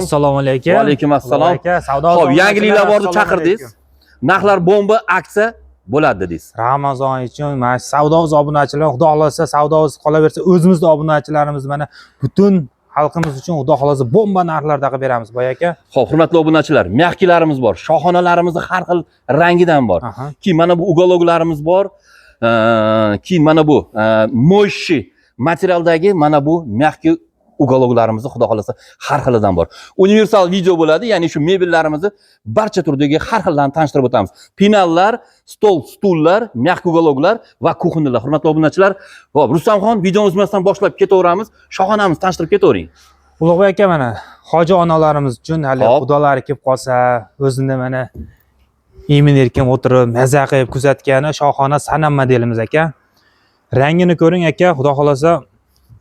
Assalomu alaykum. Va alaykum assalom. Aka, savdo. Xo'p, yangiliklar bor deb chaqirdingiz. Narxlar bomba, aksiya bo'ladi dedingiz. Ramazon uchun mana savdomiz obunachilar, Xudo xohlasa savdomiz qolaversa o'zimizni obunachilarimiz mana butun xalqimiz uchun Xudo xohlasa bomba narxlarda qilib beramiz, boy aka. Xo'p, hurmatli obunachilar, мягкий larimiz bor, shoxonalarimizni har xil rangidan bor. Keyin mana bu уголок larimiz bor. Keyin mana bu моющий materialdagi mana bu мягкий уголок larimizni Xudo xohlasa har xilidan bor. Universal video bo'ladi, ya'ni shu mebellarimizni barcha turdagi har xillarini tanishtirib o'tamiz. Pinallar, stol, stullar, мягкий уголок lar va кухня lar. Hurmatli obunachilar, xo'p, Rustamxon, videomizni boshlab ketaveramiz. Shoxonamizni tanishtirib ketavering. Ulug'bek aka, mana hoji onalarimiz uchun hali xudolari kelib qolsa, o'zini mana emin erkin o'tirib, maza qilib kuzatgani shohona Sanam modelimiz, aka. Rangini ko'ring, aka, Xudo xohlasa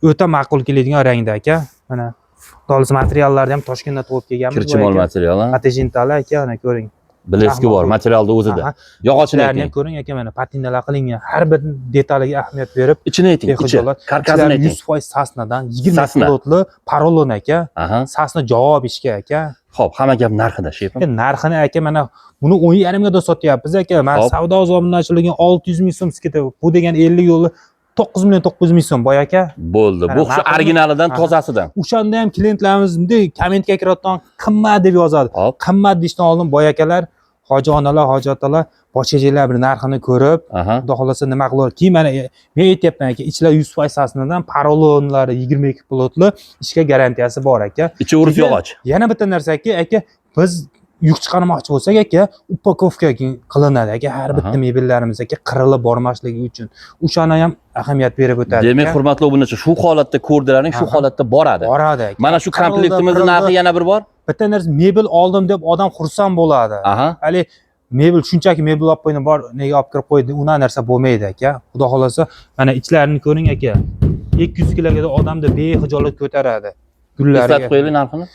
o'ta ma'qul keladigan rangda, aka. Mana Xudo xohlasa materiallarni ham Toshkentdan tug'ib kelganmiz. Kirchimol material, ha? Atejintali, aka, mana ko'ring. Блеск i bor materialni o'zida. Yog'ochini Ichlarni ham ayting. ko'ring, aka, mana patinalar qilingan. Har bir detaliga ahamiyat berib, Ichini ayting, ichi. bexijolat. Karkasini Ichlari ayting. 100% sasnadan, 20 Sasna. плоть li porolon, aka. Sasna javob ishga, aka. Xo'p, hamma gap narxida, shefim. Narxini, aka, mana buni 10,5 ga da sotyapmiz, aka. Mana savdo obunachilarga 600 ming so'm скидка. Bu degan 50 yo'li 9 million 900 ming so'm, boy aka. Bo'ldi. Mana Bu shu narxini- originalidan, tozasidan. O'shanda ham klientlarimiz bunday kommentga kiradigan, qimmat deb yozadi. Qimmat deyishdan oldin, boy akalar, hoji onalar, hoji otalar, boshqa bir narxini ko'rib, Xudo xohlasa nima qiladi. Keyin mana men aytyapman, aka, ichlar 100% sasnadan, porolonlari 22 плоть li, ishga garantiyasi bor, aka. Ichi o'ris yog'och. Yana bitta narsaki, aka, biz yuk chiqarmoqchi bo'lsak, aka, упаковка qilinadi, aka, har bitta mebellarimiz, aka, qirilib bormasligi uchun o'shani ham ahamiyat berib o'tadi, Demak, aka. hurmatli obunachi, shu holatda ko'rdilaring, shu holatda boradi. Boradi, aka. Mana shu Qirildi, komplektimizni qirildi. narxi yana bir bor. Bitta narsa, mebel oldim deb odam xursand bo'ladi. Hali mebel shunchaki mebel olib qo'ydim, bor, nega olib kirib qo'ydi, unaqa narsa bo'lmaydi, aka. Xudo xohlasa mana ichlarini ko'ring, aka, 200 kiloga odamni bexijolat ko'taradi. Eslatib Gullariga qo'yaylik narxini.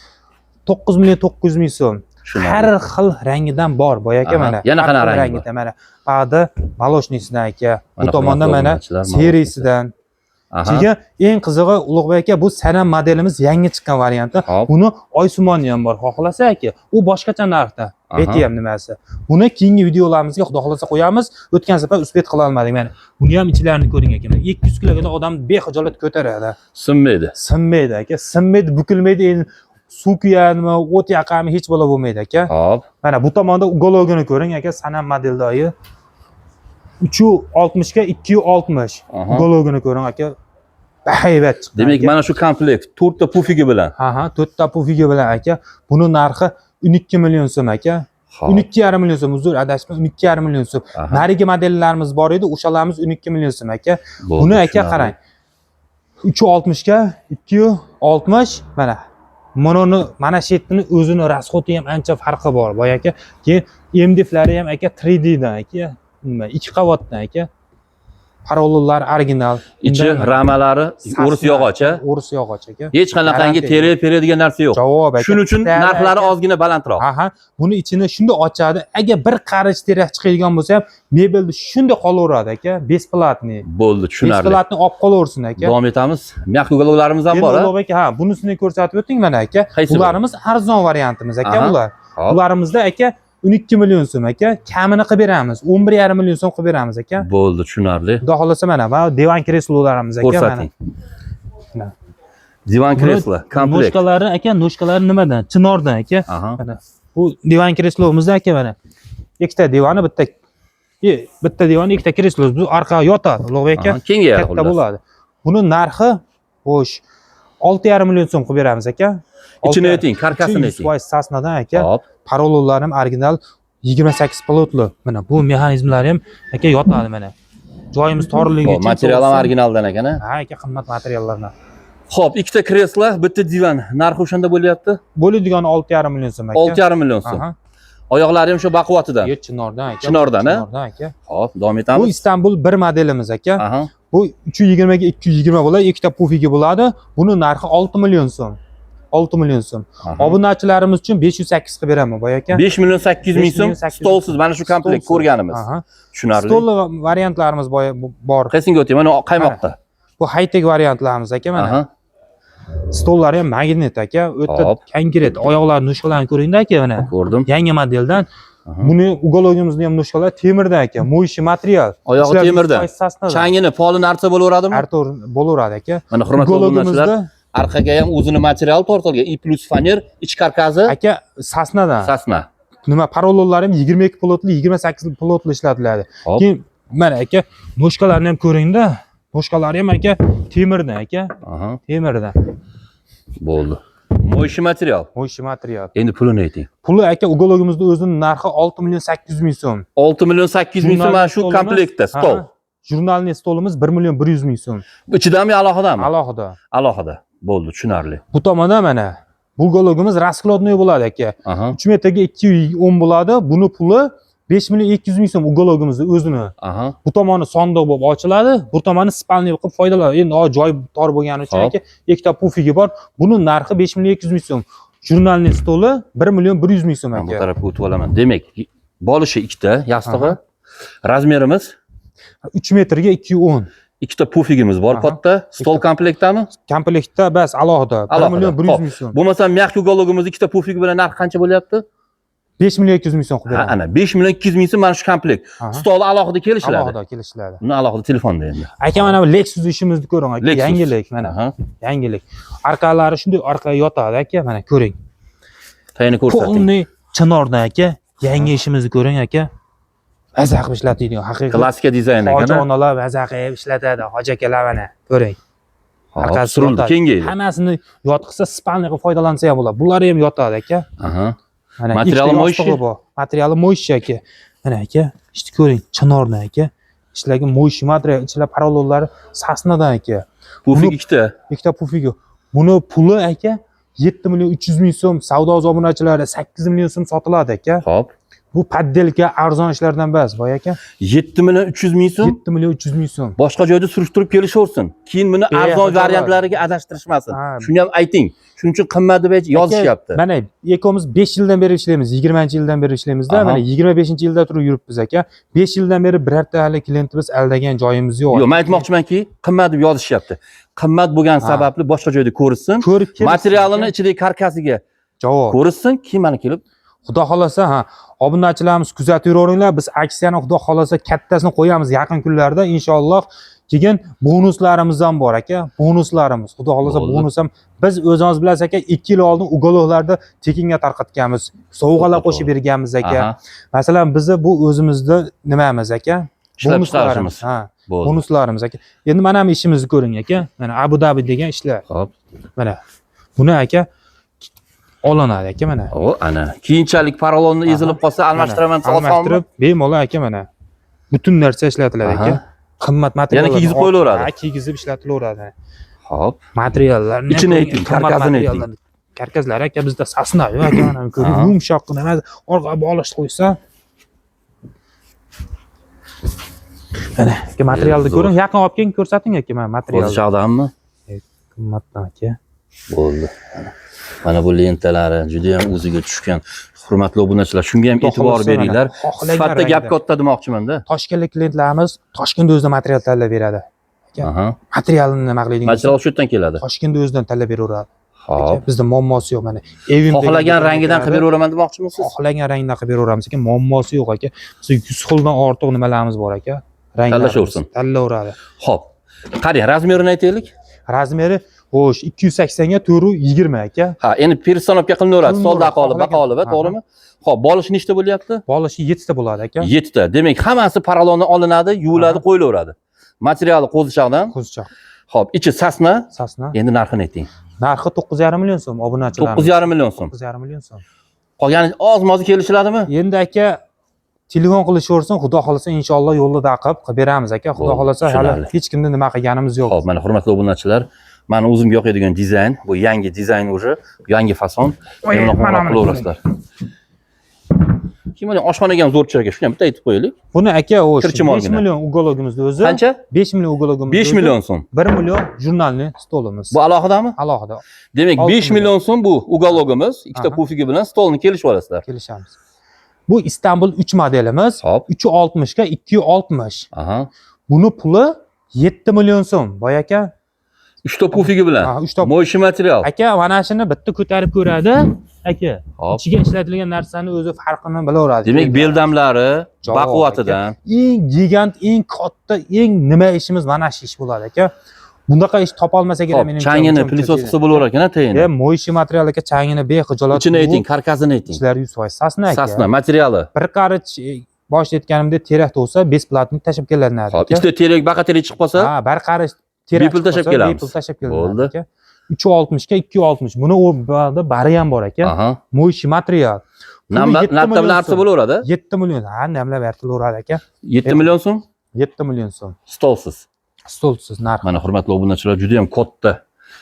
9 million 900 ming so'm. Tushunarli. Har xil rangidan bor, boy aka, mana. Yana Har qanaqa xil rangi rangida mana bag'da молочный sidan, aka, bu Mana, tomonda hurmatli mana obunachilar, серый sidan. Keyin eng qizig'i, Ulug'bek aka, bu Sanam modelimiz yangi chiqqan varianti. Buni oysimonni ham bor, xohlasa, aka, u boshqacha narxda. Beti ham nimasi, buni keyingi videolarimizga Xudo xohlasa qo'yamiz. O'tgan safar успеть qila olmadik. Mana buni ham ichlarini ko'ring, aka, mana 200 kiloga odam bexijolat ko'taradi. Sinmaydi. Sinmaydi, aka, sinmaydi, bukilmaydi. Endi suv kuyadimi, o't yoqadimi, hech balo bo'lmaydi, aka. Mana bu tomonda уголок ini ko'ring, aka, Sanam modeldagi 360 ga 260. Уголок ini ko'ring, aka, bahaybat chiqqan, Demak, aka. mana shu komplekt to'rtta pufigi bilan. Ha, to'rtta pufigi bilan, aka. Buni narxi 12 million so'm, aka. 12,5 million so'm, uzr, adashdim, 12,5 million so'm. Narigi modellarimiz bor edi, o'shalarimiz 12 million so'm, aka. Bo'ldi, Buni, aka, tushunarli. qarang, 360 ga 260. Mana buni, mana shu yerni o'zini расход i ham ancha farqi bor, boy aka. Keyin MDF lari ham, aka, 3D dan, aka, nima, ikki qavatdan, aka, parolonlar original. Ichi Undan ramalari sasna, o'ris yog'och, a? O'ris yog'och, aka. Hech qanaqangi Garantiya. teri peri degan narsa yo'q. Javob, aka. Shuning uchun Bitta, narxlari aka. ozgina balandroq. Ha, buni ichini shunday ochadi agar bir qarich teri chiqadigan bo'lsa ham, mebelni shunday qolaveradi, aka, бесплатный. Bo'ldi, tushunarli. Бесплатный olib qolaversin, aka. Davom etamiz. Мягкий уголок larimiz ham Endi bor, a? Ulug'bek aka, ha, bunisini ko'rsatib o'ting mana, aka. Qaysi biri? Bularimiz arzon variantimiz, aka, bular. Bularımizda, aka, 12 million so'm, aka, kamini qilib beramiz. 11,5 million so'm qilib beramiz, aka. Bo'ldi, tushunarli. Xudo xohlasa mana divan kreslolarimiz, aka, mana. Ko'rsating. Mana. Divan kreslo, komplekt. Ножка lari, aka, ножка lari nimadan? Chinordan, aka. Mana bu divan kreslomizda, aka, mana ikkita divani, bitta bitta divan, ikkita kreslo, bu orqaga yotadi, Ulug'bek aka. Kengayadi Katta xullas. bo'ladi. Buni narxi, xo'sh, 6,5 million so'm qilib beramiz, aka. Ichini ayting, karkasini ayting. 100% sasnadan, aka. Parolonlari ham original, 28 плоть li. Mana bu mexanizmlari ham, aka, yotadi mana. Joyimiz torligi Xo'p, uchun. material ham originaldan ekan, a? Ha, aka, qimmat materiallardan. Xo'p, ikkita kreslo, bitta divan. Narxi o'shanda bo'lyapti? Bo'ladigan 6,5 million so'm, aka. 6,5 million so'm. Oyoqlari ham shu baquvvatidan. Yo'q, chinordan, aka. Chinordan, a? Chinordan, aka. Xo'p, davom Bu etamiz. Istanbul bir modelimiz, aka. Bu 320 ga 220 bo'ladi, ikkita pufigi bo'ladi. Buni narxi 6 million so'm. 6 million so'm. Obunachilarimiz uchun 508 qilib beraman, boy aka. 5 million 800 ming 5 so'm million 800 stolsiz mana shu komplekt Stolsiz. ko'rganimiz. Tushunarli. Stolli variantlarimiz bor. Qaysinga o'tay? Mana qaymoqda. Bu high-tech variantlarimiz, aka, mana. Stollari ham magnit aka, o'ta Hop. konkret. Oyoqlari, ножка larini ko'ringda aka, mana. Ko'rdim. Yangi modeldan. Aha. Buni уголок imizni ham ножка lar temirdan aka, моющий material. Oyog'i Ishlar temirdan. 100% sosnadan. Changini poli narsa bo'laveradimi? Artur bo'laveradi aka. Mana hurmatli obunachilar, Уголок imizda orqaga ham o'zini material tortilgan. И плюс faner, ich karkasi aka sosnadan. Sosna. Nima, porolonlari ham 22 плоть li, 28 плоть li ishlatiladi. Hop. Keyin mana aka, ножка larni ham ko'ringda. Ножка lari ham aka temirdan aka, Aha, temirdan. Bo'ldi. Моющий material. Моющий material. Endi pulini ayting. Puli aka, уголок imizni o'zini narxi 6 million 800 ming so'm. 6 million 800 ming so'm mana shu Журнальный komplektda stol. Aha. Журнальный stolimiz 1 million 100 ming so'm. Ichidami, alohidami? Alohida. Alohida. Bo'ldi, tushunarli. Bu tomonda mana bu уголок imiz раскладной bo'ladi aka. 3 metrga 210 bo'ladi. Buni puli 5 million 200 ming so'm уголок imizni o'zini. Bu tomoni sondiq bo'lib ochiladi, bu tomoni спальный qilib foydalanadi. Endi joy tor bo'lgani uchun Hop. aka, ikkita pufigi bor. Buni narxi 5 million 200 ming so'm. Журнальный stoli 1 million 100 ming so'm Men bu aka. tarafga o'tib olaman. Demak, bolishi ikkita yastig'i. Размер imiz 3 metrga 210. Ikkita pufigimiz bor katta. Stol komplektdami? Komplektda bas, alohida. 1 Alohida. million 100 Hop. ming so'm. Bo'lmasa мягкий уголок imiz ikkita pufigi bilan narxi qancha bo'lyapti? 5 million 200 ming so'm qilib Ha, beraman. ana 5 million 200 ming so'm mana shu komplekt. Aha. Stoli alohida kelishiladi. Alohida kelishiladi. Uni alohida telefonda endi. Aka, mana bu Lexus ishimizni ko'ring aka. Lexus. Yangilik mana. Yangilik. Orqalari shunday orqaga yotadi aka, mana ko'ring. Tayini ko'rsating. Полный chinordan aka. Yangi ishimizni ko'ring aka. Maza qilib ishlatadigan haqiqiy. Klassika dizayn Hoji ekan. onalar maza qilib ishlatadi. Hoji akalar, mana ko'ring. Hop, Orqasi surildi, yotadi. kengaydi. Hammasini yotqizsa, спальный qilib foydalansa ham bo'ladi. Bular ham yotadi aka. Mana Materiali ikkita моющий? yostig'i bor. Materiali моющий aka. Mana aka, ishni ko'ring, chinordan aka. Ishlarga моющий material, ichlar porolonlari sosnadan aka. Pufik Buni- ikkita. Ikkita pufigi. Buni puli aka 7 million 300 ming so'm, savdo obunachilari 8 million so'm sotiladi aka. Hop. Bu подделка arzon ishlardan emas, boy aka. 7 million 300 ming so'm. 7 million 300 ming so'm. Boshqa joyda surishtirib kelishaversin. Keyin buni arzon Xo'jalar. variantlariga adashtirishmasin. Ha. Shuni ham ayting. Shuning uchun qimmat deb yozishyapti. Mana ikkovimiz 5 yildan beri ishlaymiz, 20-yildan beri ishlaymizda. Mana 25-yilda turib yuribmiz aka. 5 yildan beri birorta hali klientimiz aldagan joyimiz yo'q. Yo'q, men aytmoqchimanki, qimmat deb yozishyapti. Qimmat bo'lgan sababli boshqa joyda ko'rishsin. Ko'rib kelishsin Materialini aka. ichidagi karkasiga Javob. ko'rishsin, keyin mana kelib Xudo xolasa, ha, obunachilarimiz kuzatib yuraveringlar. Biz aksiyani xudo xolasa kattasini qo'yamiz yaqin kunlarda inshaalloh. Keyin bonuslarimiz ham bor aka. Bonuslarimiz. Xudo xolasa Bo'ldi. Bonus ham biz o'zimiz bilasiz aka, 2 yil oldin уголок larda tekinga tarqatganmiz. Sovg'alar To'g'ri. Qo'shib berganmiz aka. Masalan, bizni bu o'zimizni nimamiz aka? Ishlab Bonuslarimiz. chiqarishimiz. Ha, Bo'ldi. bonuslarimiz aka. Endi mana bu ishimizni ko'ring aka. Mana Abu Dabi degan ishlar. Hop. Mana buni aka olinadi aka mana. O, ana. Keyinchalik porolonni ezilib qolsa almashtiraman desa osonmi? Almashtirib bemalol aka, mana. Butun narsa ishlatiladi aka. Qimmat materiallar. Yana kiygizib qo'yilaveradi. Ha, kiygizib ishlatilaveradi. Hop. Materiallar. Ichini ayting, karkasini ayting. Karkaslar aka bizda sosna aka, mana ko'ring, yumshoqqina emas, orqaga bog'lashni qo'ysa. Mana aka, materialni Zo'r. ko'ring, yaqin olib keling, ko'rsating aka, mana material. Qo'zichoqdanmi? Qimmatdan aka. Bo'ldi. Mana bu lentalari juda ham o'ziga tushgan. Hurmatli obunachilar, shunga ham Xudo e'tibor xohlasa mana, beringlar. xohlagan Sifatda gap rangda. katta demoqchiman-da. Toshkentlik klientlarimiz Toshkentda o'zida material tanlab beradi. Aka, materialini nima qiladigan? Material shu yerdan keladi. Toshkentda o'zidan tanlab beraveradi. Hop. Aka, bizda muammosi yo'q mana. Evim degan Xohlagan do'konga rangidan qilib kiradi. beraveraman demoqchimisiz? Xohlagan rangdan qilib beraveramiz aka, muammosi yo'q aka. Bizda 100 xildan ortiq nimalarimiz bor aka. Ranglarimiz. Tanlashaversin. Tanlayveradi. Xo'p. Qarang, размер ini aytaylik. Размер i xo'sh, 280 ga 420 aka. Ha, endi перестановка qilinaveradi. Stolda Qilinaveradi, qolib, xohlagan. baqolib, to'g'rimi? Xo'p, bolish nechta bo'lyapti? Bolishi 7 ta bo'ladi aka. 7 ta. Demak, hammasi porolonni olinadi, yuviladi, qo'yilaveradi. Materiali qo'zichoqdan. Qo'zichoq. Xo'p, ichi sasna. Sasna. Endi narxini ayting. Narxi 9,5 million so'm obunachilarimiz. 9,5 million so'm. 9,5 million so'm. Qolgani oz-moz kelishiladimi? Endi aka, telefon qilishaversin, xudo xohlasa inshaalloh yo'lida qilib qilib beramiz aka. Xudo Bo'ldi, xohlasa hali tushunarli. hech kimni nima qilganimiz yo'q. Xo'p, mana hurmatli obunachilar, mani o'zimga yoqadigan dizayn, bu yangi dizayn уже, yangi fason. Oy, Bemalol mana qo'ng'iroq buni qilaverasizlar. Keyin mana oshxonaga ham zo'r tushar ekan, shuni ham bitta aytib qo'yaylik. Buni aka, o'sha Kirchim 5 olgina. Million уголок imizni o'zi. Qancha? 5 million уголок imiz. 5 million so'm. 1 million журнальный stolimiz. Bu alohidami? Alohida. Demak, 6 5 million so'm bu уголок imiz, ikkita pufigi bilan stolni kelishib olasizlar. Kelishamiz. Bu Istanbul 3 modelimiz. Hop. 360 ga 260. Buni puli 7 million so'm. Boy aka, Uchta pufigi bilan. Ha, uchta. Моющий material. Aka, mana shuni bitta ko'tarib ko'radi. Aka, Hop. ichiga ishlatilgan narsani o'zi farqini bilaveradi. Demak, beldamlari Javob baquvvatidan. Eng gigant, eng katta, eng nima ishimiz mana shu ish bo'ladi aka. Bunaqa ish topolmasa kerak Hop, menimcha. changini пылесос qilsa bo'laverar ekan, tayini. E, моющий material aka, changini bexijolat. Ichini ayting, karkasini ayting. Ichlari 100% сосна aka. Сосна materiali. Bir qarich boshida aytganimdek terak bo'lsa, бесплатный tashlab kelinadi. Hop, aka. ichida terak, baqa terak chiqib qolsa, Ha, bir qarich terak bepul tashlab chiqib qolsa, kelamiz. bepul tashlab kelinadi Bo'ldi. aka. 360 ga 260. Buni u bari ham bor aka. Aha. Моющий material. Puli 7 Namlab million artsa so'm. bo'laveradi. 7 million. Ha, namlab artilaveradi aka. 7 million so'm 7 million so'm. Stolsiz. Stolsiz narx. Mana hurmatli obunachilar, juda ham katta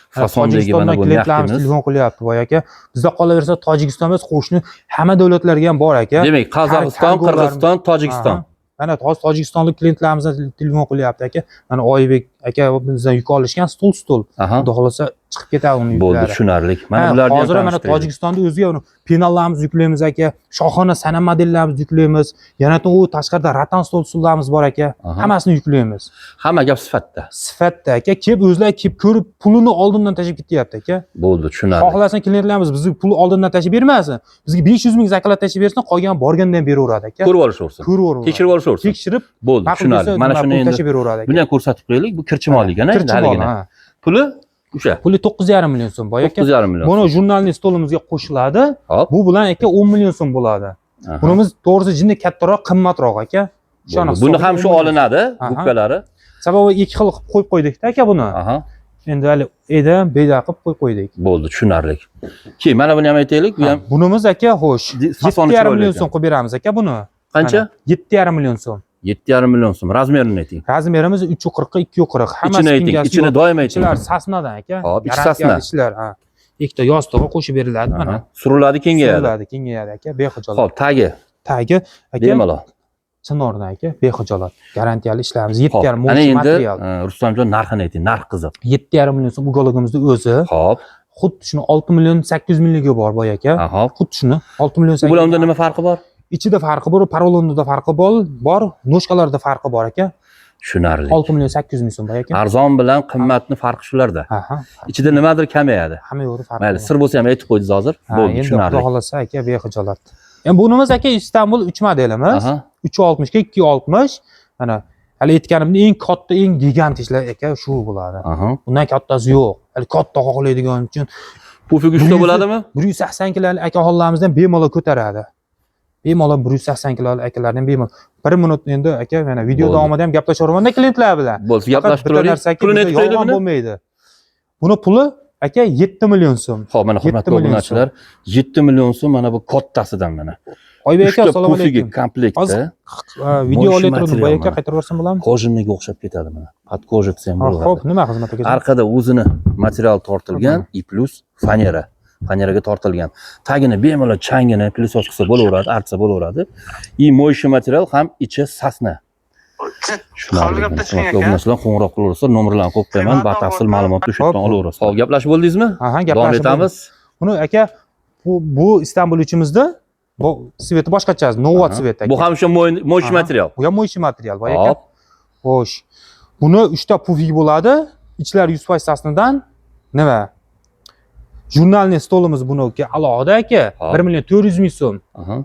fasondagi mana Tojikistondan bu klientlarimiz мягкий miz. Telefon qilyapti boy aka. Bizda qolaversa Tojikiston emas, qo'shni hamma davlatlarga ham bor aka. Demak, Qozog'iston, Kargolarimiz- Qirg'iziston, Tojikiston. Aha. Mana hozir tojikistonlik klientlarimiz telefon qilyapti aka. Mana Oybek aka bizdan yuk olishgan stol. Aha. Xudo xohlasa chiqib ketadi uni Bo'ldi, yuklari. tushunarli. Mana Ha, bularni ham hozir mana tanishtiraylik. Tojikistonda o'ziga uni penallarimiz yuklaymiz aka. Shohona sanam modellarimizni yuklaymiz. Yana u tashqarida ratan stol stullarimiz bor aka. Aha. Hammasini yuklaymiz. Hamma gap sifatda. Sifatda aka, kelib o'zlari kelib ko'rib pulini oldindan tashlab ketyapti aka. Bo'ldi, tushunarli. Xohlasin klientlarimiz bizga pul oldindan tashlab bermasin. Bizga 500 ming заклад tashlab bersin, qolgan borganda ham beraveradi aka. Ko'rib olishaversin. Ko'rib o'raveradi. Tekshirib olishaversin. Tekshirib, Bo'ldi, ma'qul tushunarli. bo'lsa, Mana nima shuni pul endi tashlab beraveradi aka. buni ham ko'rsatib qo'yaylik. Bu kirchimollik ana endi Kirchimol, haligini. ha. Puli o'sha Puli 9,5 million so'm boy aka. 9,5 million. Buni журнальный stolimizga qo'shiladi. Hop. Bu bilan aka 10 million so'm bo'ladi. Aha. Bunimiz to'g'risi jinni kattaroq, qimmatroq aka. O'shani Bo'ldi. Buni ham shu hisobiga 10 million. olinadi, Aha. gubkalari. Sababi ikki xil qilib qo'yib qo'ydik-da aka buni. Aha. Endi hali eda, beda qilib qo'yib qo'ydik. Bo'ldi, tushunarli. Keyin mana buni ham aytaylik, bu ham Bunimiz aka, xo'sh, fasoni 7,5 chiroyli million ekan. so'm qilib beramiz aka buni. Qancha? Mana, 7,5 million so'm. 7,5 million so'm. Размер ini ayting. Размер imiz 3.40 ga 2.40. Hammasi Ichini ayting, kengasi ichini yo'q. doim ayting. Ichlar сосна dan aka. Hop, ichi Garantiyali сосна. Ichlar, ha. Ikkita yostig'i qo'shib beriladi mana. Aha. Suriladi, kengayadi. Suriladi, kengayadi aka, bexijolat. Xo'p, tagi Tagi aka bemalol. chinordan aka, bexijolat. Garantiyali ishlarimiz Xo'p, 7,5 ana mo'sh endi material. Rustamjon narxini ayting, narx qiziq. 7,5 million so'm уголок imizni o'zi. Xo'p, Xuddi shuni 6 million 800 mingligi bor boy aka. Xo'p. Xuddi shuni 6 million Bu bilan unda nima farqi bor? Ichida farqi bor, porolonida farqi bor, bor, ножка larda farqi bor aka. Tushunarli. 6 million 800 ming so'm boy aka. Arzon bilan qimmatni farqi shularda. Aha, Ichida nimadir kamayadi. hamma yo'g'i farqi. Mayli, bor. sir bo'lsa ham aytib qo'ydingiz hozir. Ha, Bo'ldi, endi tushunarli. xudo xohlasa aka bexijolat. Endi bunimiz aka Istanbul 3 modelimiz. Aha. 360 ga 260. Mana hali aytganimdek eng katta, eng gigant ishlar aka shu bo'ladi. Aha. Bundan kattasi yo'q. Hali katta xohlaydigan uchun Пуфик uchta bo'ladimi? 180 kiloli akaxonlarimizdan bemalol ko'taradi. Bemalol 180 kiloli akalardan bemalol. Bir minut endi aka mana video Bo'ldi. davomida ham gaplashavermanda klientlar bilan. Bo'ldi, Faqat gaplashib bitta turavering. narsaki Pulini bizda aytib qo'yaylik yolg'on buni. bo'lmaydi. Buni puli aka 7 million so'm. Xo'p, mana hurmatli 7 million obunachilar, 7 million so'm mana bu kattasidan mana. Oybek aka, Uchta assalomu пуфик i alaykum. Komplekti. Hozir video Mo'sh olayotgandim, material boy aka mana. qaytarib yuborsam bo'ladimi? Кожаный ga o'xshab ketadi mana. Под кожа desa ham Ha, bo'ladi. Xo'p, nima xizmat aka? Arkada o'zini material tortilgan и плюс fanera. Faneraga tortilgan. Tagini bemalol changini пылесос qilsa bo'laveradi, artsa bo'laveradi. И моющий material ham ichi сосна. Hozir gapda chiqing aka. Obunachilar qo'ng'iroq qilaversa, nomerlarni qo'yib qo'yaman, batafsil ma'lumotni o'sha yerdan Hop. olaverasiz. Xo'p, gaplashib bo'ldingizmi? Aha, Davom gaplashib etamiz. Buni aka bu Istanbul uchimizda bu цвет i boshqachasi, Novat Aha. цвет aka. Bu ham o'sha моющий Aha. material. Bu ham моющий material boy aka. Hop. Xo'sh. Buni 3 ta пуфик bo'ladi. Ichlari 100% сосна dan nima? Журнальный stolimiz buniki alohida aka. Hop. 1 million 400 ming so'm. Aha.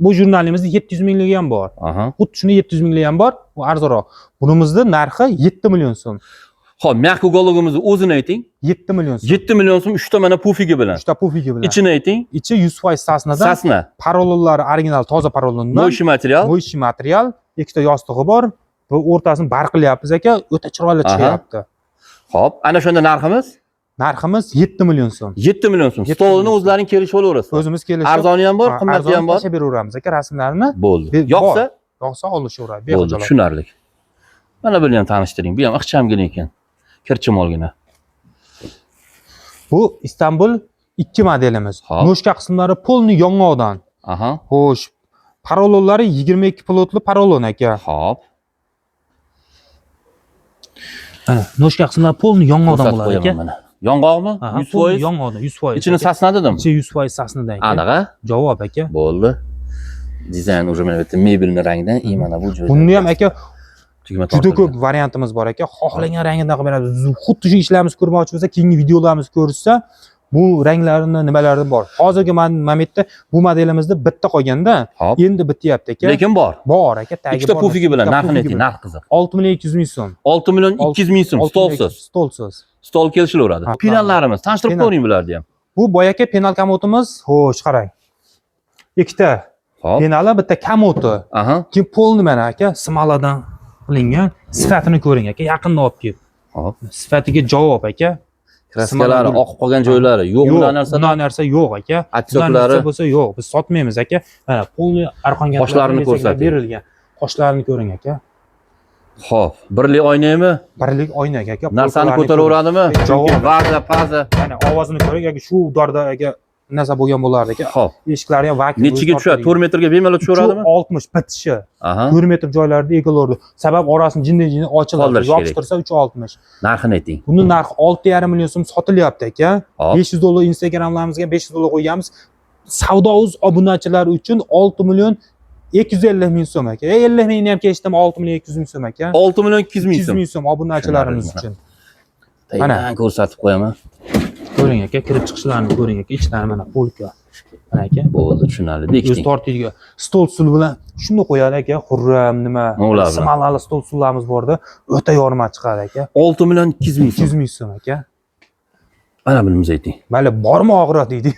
Bu jurnalimizni 700 mingligi ham bor. Aha. Xuddi shuni 700 mingligi ham bor. Bu arzonroq. Bunimizni narxi 7 million so'm. Xo'p, мягкий уголок imizni o'zini ayting. 7 million so'm. 7 million so'm 3 ta mana пуфик i bilan. 3 ta пуфик i bilan. Ichini ayting. Ichi 100% сосна dan. Сосна. Porolonlari original toza porolondan. Моющий material. Моющий material, ikkita yostig'i bor. Bu o'rtasini barqilyapmiz aka, o'ta chiroyli Aha. chiqyapti. Xo'p, ana shunda narximiz Narximiz 7 million so'm. 7 million so'm. 7 Stolini million. o'zlaring kelishib olaverasizlar. O'zimiz kelishib Arzoni ham bor, Ha, qimmati arzon ham bor. tashlab beraveramiz aka rasmlarini. Bo'ldi. Yoqsa Yoqsa olishaveradi. bo'ldi, Bexijolat. tushunarli. Mana buni ham tanishtiring. Bu ham ixchamgina ekan. Kirchimolgina. Bu Istanbul 2 modelimiz. Hop. Ножка qismlari полный yong'oqdan. Aha. Xo'sh, porolonlari 22 плоть li porolon aka. Xo'p. Mana ножка qismlari полный yong'oqdan Ko'rsatib bo'ladi qo'yaman aka. mana. Yong'oqmi? Aha, 100%. полный yong'oqdan 100%. Ichini aka. сосна dedim. Ichi 100% сосна dan aka. Aniq, a? Javob aka. Bo'ldi. Dizayn уже mana bu yerda mebelni rangdan, и mana bu joyda. Buni ham aka Tugma Juda tortilgan. Ko'p variantimiz bor aka. Xohlagan rangidan qilib beramiz. Xuddi shu ishlarimizni ko'rmoqchi bo'lsa, keyingi videolarimizni ko'rishsa, bu ranglarini nimalarida bor. Hozirgi momentda bu modelimizda bitta qolganda, endi bityapti aka. Lekin bor. Bor aka, tagi Ikkita bor. Pufigi bilan Ikkita narxini pufigi ayting, bilan. Narx qiziq. 6 million 200 ming so'm. 6 million 200 ming so'm, 6 million stolsiz. 200, Stolsiz. Stol kelishilaveradi. Ha, Penallarimiz, tanishtirib Penal. ko'ring bularni ham. Bu boya aka penal komodimiz, xo'sh, qarang. Ikkita penali, bitta komodi. Keyin polni mana aka смола dan qilingan, sifatini ko'ring aka, yaqindan olib kelib. Sifatiga javob aka. Краска lari, Смола. Oqib qolgan joylari, yo'q Yo'q, bular narsalar. Bunaqa narsa yo'q aka. Bunaqa Отёк lari. Narsa bo'lsa yo'q, biz sotmaymiz aka. Mana polni arqonga Qoshlarini ko'rsating. Berilgan. Qoshlarini ko'ring aka. Xo'p, birlik oynaymi? Birlik oyna aka. Narsani Polkalarni ko'taraveradimi? Javob. Chunki vaza, paza. Mana ovozini ko'ring aka, shu удар da aka narsa bo'lgan bo'lardi aka. Eshiklari ham vakuum. Nechiga tushadi? 4 metrga bemalol tushaveradimi? 60 bitishi. 4 metr joylarda egalardi. Sabab orasini jinday jinday ochiladi. Qoldirish kerak. Yopishtirsa 360. Narxini ayting. Buni narxi 6,5 million so'm sotilyapti aka. 500 dollar Instagramlarimizga 500 dollar qo'yganmiz. Savdo.uz obunachilari uchun 6 million 250 ming so'm aka. 50 mingni ham kechdim, 6 million 200 ming so'm aka. 6 million 200 ming 200 so'm. Ming so'm obunachilarimiz Tushunarli. uchun. Mana. Mana ko'rsatib qo'yaman. Ko'ring aka, kirib chiqishlarini ko'ring aka, ichlari mana полка. Mana aka. Bo'ldi, tushunarli. O'zi Bekiting. tortadigan stol stul bilan shuni qo'yadi aka, xurram nima, Ular bilan. смола li stol stullarimiz borda, o'ta yorma chiqadi aka. 6 million 200 ming so'm. 200 ming so'm aka. Mana bunimizni ayting. Mayli, bormi og'riq deydi.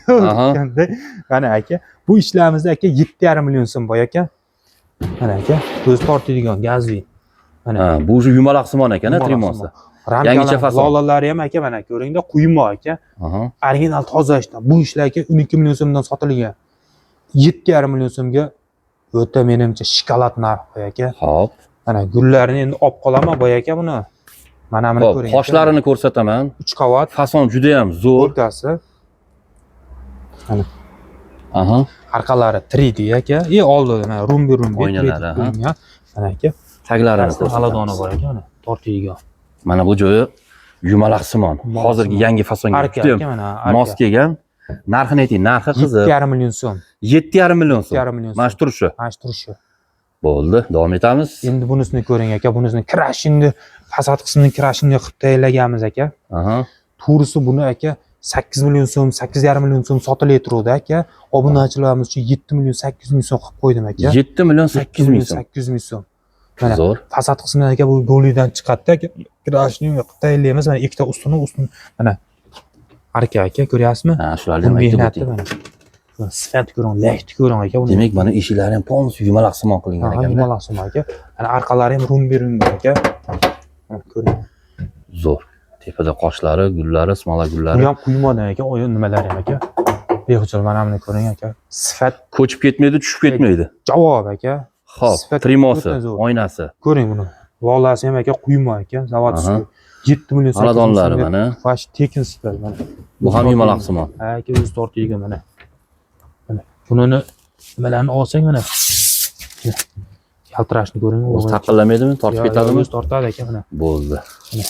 Mana aka, bu ishlarimizda aka 7,5 million so'm bor aka. Mana aka, o'zi tortadigan gazli. Mana. Ha, bu уже yumaloq simon ekan, Yumaloq trimosi. simon. Ramkalar, Yangicha fason. Lolalari ham aka mana ko'ringda, quyma aka. Original toza ishdan. Bu ishlar aka 12 million so'mdan sotilgan. 7,5 million so'mga o'ta menimcha shokolad narx boy aka. Mana gullarini endi olib qolaman boy aka buni. Mana buni Xo'p, ko'ring. Aka. qoshlarini ko'rsataman. 3 qavat Fason juda ham zo'r. polkasi, orqalari 3D aka. И oldida mana rumbi rumbi Oynalari, 3D aha. qilingan. Mana aka. Taglarini Pastda xaladoni ko'rsatamiz. bor aka, mana tortadigan. Mana bu joyi yumalaq simon. Yumalaq Hozirgi simon. yangi fasonga Arka juda ham aka mana arka. mos kelgan. Narxini ayting, narxi qiziq. 7,5 million so'm. 7,5 million so'm. 7,5 million Mana so'm. shu turishi. Mana shu turishi. Bo'ldi, davom etamiz. Endi bunisini ko'ring aka, bunisini крашен ni fasad qismini крашен ni qilib tayyorlaganmiz aka. To'g'risi buni aka 8 million so'm, 8,5 million so'm sotilayotgandi aka. Obunachilarimiz uchun 7 million 800 ming so'm qilib qo'ydim aka. 7 million 800 ming so'm. 800 ming so'm. Mana Zo'r. Fasad qismidan aka bu go'lidan chiqadi aka. Крашен ni qilib tayyorlaymiz. Mana ikkita ustuni ustun mana arka aka ko'ryapsizmi? Ha, shularni ham Buni aytib mehnati o'ting. mana. Buni sifati ko'ring, lakni ko'ring aka buni. Demak, mana eshiklari ham полностью yumaloq simon qilingan Ha, ekan. yumaloq simon aka. Mana orqalari ham rumbi rumbi aka. Mana ko'ring. Zo'r. Tepada qoshlari, gullari, смола Bu gullari. ham quymadan aka, oyi nimalari ham aka. Behuchil mana buni ko'ring aka. Sifat Ko'chib ketmaydi, tushib ketmaydi. Javob aka. Xo'p, Sifat trimosi, o'ta zo'r. oynasi. Ko'ring buni. Lolasi ham aka quyma aka, заводской. 7 million 800 Xonadonlari so'mga mana. Vash tekin sifat mana. Bu ham yumaloq simon. Ha aka o'zi tortadigan mana. Mana bunini nimalarni olsang mana. Mana. Yaltirashni ko'ring. O'zi taqillamaydimi? Tortib ketadimi? O'zi tortadi aka mana. Bo'ldi. Mana.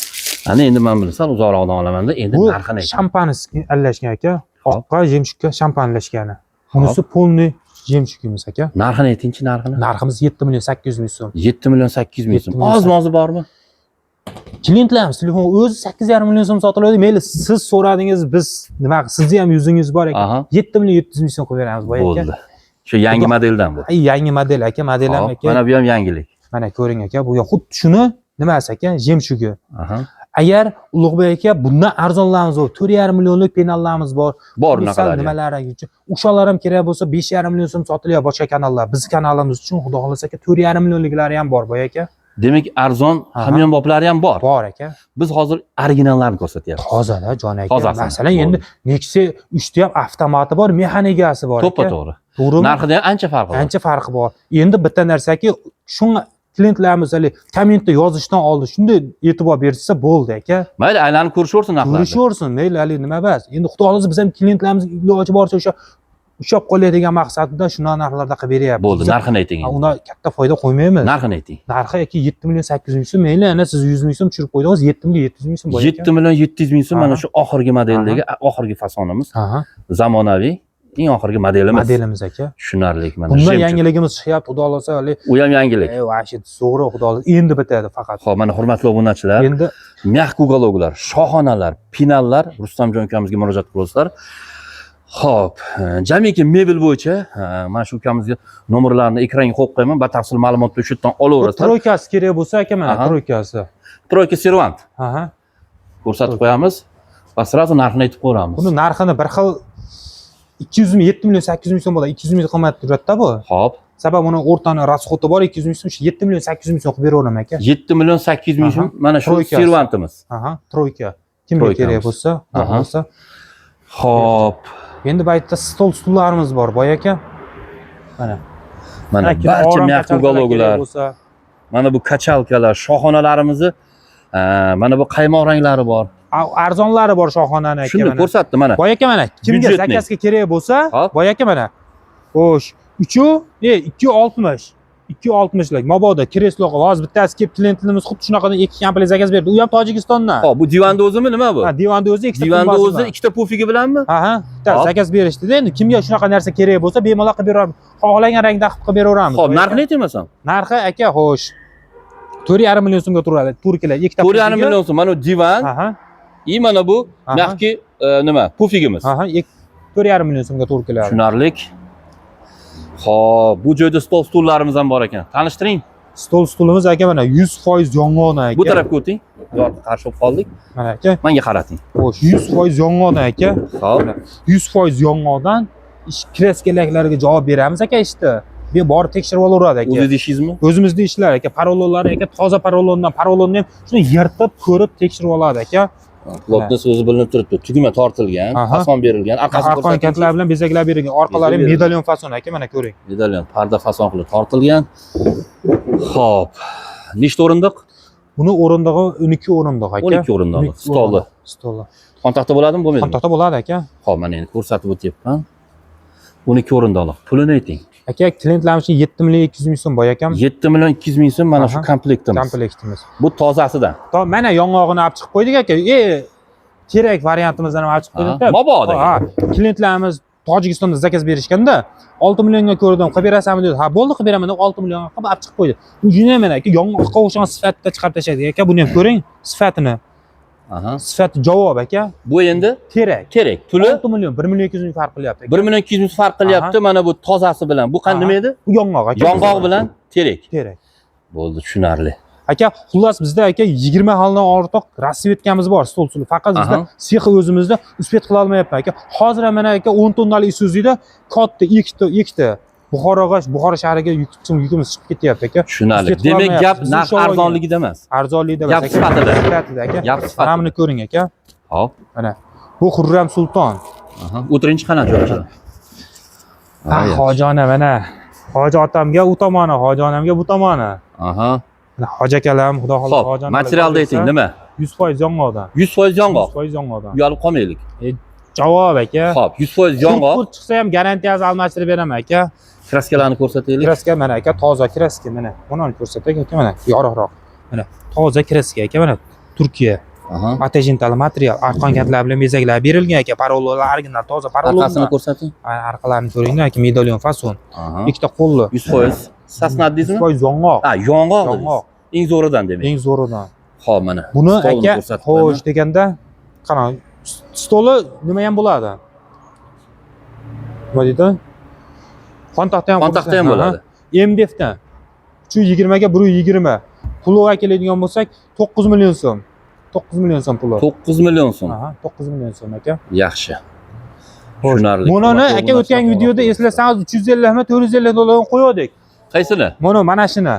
Ana endi men buni sal uzoqroqdan olamanda, endi Bu narxini ayting. шампанский aralashgan aka. Hop. Oqqa, жемчуг ka shampan aralashgani. Bunisi полный жемчуг imiz aka. Narxini aytingchi, narxini. Narximiz 7 million 800 ming so'm. 7 million 800 ming 7 so'm. million Oz mozi bormi? Klientlarimiz telefon o'zi 8,5 million so'm sotiladi. Mayli, siz so'radingiz, biz nima sizni ham yuzingiz bor aka. 7 million 700 ming so'm qilib beramiz boy aka. Bo'ldi. Shu yangi modeldan bu. Ay, yangi model aka, model ham Hop, aka. mana bu ham yangilik. Mana ko'ring aka, bu xuddi shuni nimasi aka, жемчуг i. Agar Ulug'bek aka bundan arzonlarimiz bor, 4,5 millionlik penallarimiz bor. Bor Bu sal unaqalar. Ham. nimalar uchun o'shalar ham kerak bo'lsa 5,5 million so'm sotilyapti boshqa kanallar. Biz kanalimiz uchun xudo xohlasa aka 4,5 millionliklari ham bor boy aka. Demak, arzon hamyonboplari ham bor. Bor aka. Biz hozir originallarni ko'rsatyapmiz. Tozada jon aka. Tozasini. Masalan, endi Nexia 3 da ham avtomati bor, mexanikasi bor aka. To'ppa to'g'ri. To'g'rimi? Narxida ham ancha farqi bor. Ancha farqi bor. Endi bitta narsaki, shunga klientlarimiz hali kommentda yozishdan oldin shunday e'tibor berishsa bo'ldi aka. Mayli, aylanib ko'rishaversin narxlarni. Ko'rishaversin, mayli hali nima emas. Endi xudo xohlasa biz ham klientlarimiz iloji boricha o'sha ushlab qoladigan maqsadida shunaqa narxlarda qilib beryapmiz. Bo'ldi, Biz narxini ayting. ha, Endi. unda katta foyda qo'ymaymiz. Narxini ayting. Narxi aka 7 million 800 ming so'm, mayli ana siz 100 ming so'm tushirib qo'ydingiz, 7 million 700 ming so'm bor 7 million 700 ming so'm mana Aha. shu oxirgi modeldagi oxirgi fasonimiz. Aha. Zamonaviy. Eng oxirgi modelimiz. Modelimiz aka. Tushunarli mana. Bundan Жемчуг. yangiligimiz chiqyapti, xudo xohlasa, hali U ham yangilik. Вообще zo'ri, xudo xohlasa, endi bitadi faqat. Xo'p, mana hurmatli obunachilar, Endi мягкий уголок lar, shoxonalar, pinallar Rustamjon ukamizga murojaat qilasizlar. Xo'p, jamiki mebel bo'yicha mana shu ukamizga nomerlarini ekranga qo'yib qo'yaman, batafsil ma'lumotni o'sha yerdan olaverasizlar. Тройка si kerak bo'lsa aka, mana тройка si. Тройка servant Aha. ko'rsatib qo'yamiz va сразу narxini aytib qo'yamiz. Buni narxini bir xil 200 ming, 7 million 800 ming so'm bo'ladi. 200 ming qimmat turadi-da bu. Xo'p, Sabab uni o'rtani расход i bor, 200 ming so'm, shu 7 million 800 ming so'm qilib beraveraman aka. 7 million 800 ming so'm mana shu Тройка si. servantimiz. Aha, тройка. Kimga Тройка miz. kerak bo'lsa, xudo xohlasa. Xo'p, Endi bu yerda stol stullarimiz bor, boy aka. Mana. Mana Aka, barcha orom мягкий качалка lar уголок lar, kerak bo'lsa, mana bu качалка lar, shoxonalarimizni mana bu qaymoq ranglari bor. Arzonlari bor shoxonani aka Shuni mana. ko'rsatdi mana. Boy aka mana, kimga Бюджетный. заказ ga kerak bo'lsa, boy aka mana. Xo'sh, 3 2.60. 2.60lik mabodo kreslo qilib, hozir bittasi kelib klientimiz xuddi shunaqadan ikki komplekt заказ berdi. U ham Tojikistondan. Xo'p, bu divanda o'zimi nima bu? Ha, divanda o'zi ikkita Divanda tumbasi o'zi bilan. ikkita pufigi bilanmi? Ha, bitta заказ berishdi-da. Endi kimga shunaqa narsa kerak bo'lsa, bemalol qilib beraveramiz. Xohlagan rangda qilib beraveramiz. Xo'p, narxini aytmaysan. Narxi aka, xo'sh. 4,5 million so'mga turadi. To'g'ri keladi. Ikkita 4,5 pufigi. million so'm. Mana bu divan, и mana bu мягкий nima? Pufigimiz. Aha, 4,5 million so'mga to'g'ri keladi. Tushunarlik. Xo'p, bu joyda stol stullarimiz ham bor ekan. Tanishtiring. Stol stulimiz aka mana 100% yong'oqdan aka. Bu tarafga o'ting. Yorqin qarshi bo'lib qoldik. Mana aka, Menga qarating. xo'sh, 100% yong'oqdan aka. Xo'p. 100% yong'oqdan ish краска larga javob beramiz aka ishni. Bu borib tekshirib olaveradi aka. O'zingiz ishingizmi? O'zimizni ishlar aka, porolonlari aka, toza porolondan, porolonni ham shuni yirtib, ko'rib tekshirib oladi aka. Плотный so'zi bilinib turibdi. Tugma tortilgan, fason berilgan, orqasi Arqon ko'rsating. kantlar bilan bezaklar berilgan, orqalari Bezak berilgan. medalyon fason aka, mana ko'ring. Medalyon, parda fason qilib tortilgan. Xo'p. Nechta o'rindiq? Buni o'rindig'i 12 o'rindiq aka. 12 o'rindiq. 12 Stoli. Stoli. Xontaxta bo'ladimi, bo'lmaydimi? Xontaxta bo'ladi aka. Xo'p, mana endi ko'rsatib o'tyapman. 12 o'rindiqlik. Pulini ayting. Aka, klientlarimiz uchun 7 million 200 ming so'm boy akam. 7 million 200 ming so'm mana shu komplektimiz. Komplektimiz. Bu tozasidan. To mana yong'og'ini olib chiqib qo'ydik aka. Kerak variantimizdan ham olib chiqib qo'ydik. Mabodo. Ha, klientlarimiz Tojikistonda заказ berishganda 6 millionga ko'rdim, qilib berasanmi dedi. Ha, bo'ldi, qilib beraman deb 6 millionga qilib olib chiqib qo'ydi. Ujini ham mana aka yong'oqqa o'xshagan sifatda chiqarib tashladik aka. Buni ham ko'ring, sifatini. Sifati javob aka. Bu endi Kerak. Kerak. Puli 6 million, 1 million 200 ming farq qilyapti. 1 million 200 ming farq qilyapti mana bu tozasi bilan. Bu qanday nima edi? Bu yong'oq aka. Yong'oq bilan terak. Terak. Bo'ldi, tushunarli. Aka, xullas bizda aka 20 xildan ortiq расцветка miz bor stol stuli. Faqat bizda sexi o'zimizda успеть qila olmayapman aka. Hozir ham mana aka 10 tonnali Isuzu'da katta ikkita Buxoroga, Buxoro shahriga yukimiz chiqib ketyapti aka. Tushunarli. Успеть qila Demak, gap olmayapmiz. narx arzonligida emas. Arzonligida emas Gap aka. sifatida. Sifatida aka. Gap sifatida. Mana buni ko'ring aka. Hop. Mana bu Xurram Sulton. O'tiringchi, qana jo'rachi. Ah, hoji ona mana. Hoji otamga u tomoni, hoji onamga bu tomoni. Mana hoji akalarim, xudo xohlasa Xo'p, hoji onalar materialda ayting, nima? 100% yong'oqdan. 100% yong'oq. 100% yong'oqdan. Uyalib qolmaylik. Javob aka. Xo'p, 100% yong'oq. Qurt chiqsa ham garantiyasi almashtirib beraman aka. Краска larni ko'rsataylik. Краска mana aka, toza краска mana. Buni ko'rsataylik aka mana, yorug'roq. Mana toza краска aka mana Turkiya. Atajintali material, arqon kantlar bilan bezaklar berilgan aka, porolonlar original toza porolonlar. Orqasini ko'rsating. Orqalarini ko'ringlar aka, medalyon fason. Ikkita qo'lli. 100% sasna deysizmi? 100% yong'oq. Ha, yong'oq dedingiz. Yong'oq. Eng zo'ridan demak. Eng zo'ridan. Xo'p, mana. Buni stolini aka, ko'rsatib xo'sh deganda, qarang, stoli nima ham bo'ladi? Nima deydi? Xontaxta ham Xontaxta ham bo'ladi. MDFdan 320 ga 120. Puliga keladigan bo'lsak 9 million so'm. 9 million so'm puli. 9 million so'm. Aha, 9 million so'm aka. Yaxshi. Tushunarli. Bunini aka o'tgan videoda eslasangiz 350 mi 450 dollardan qo'ydik. Qaysini? Buni mana shuni.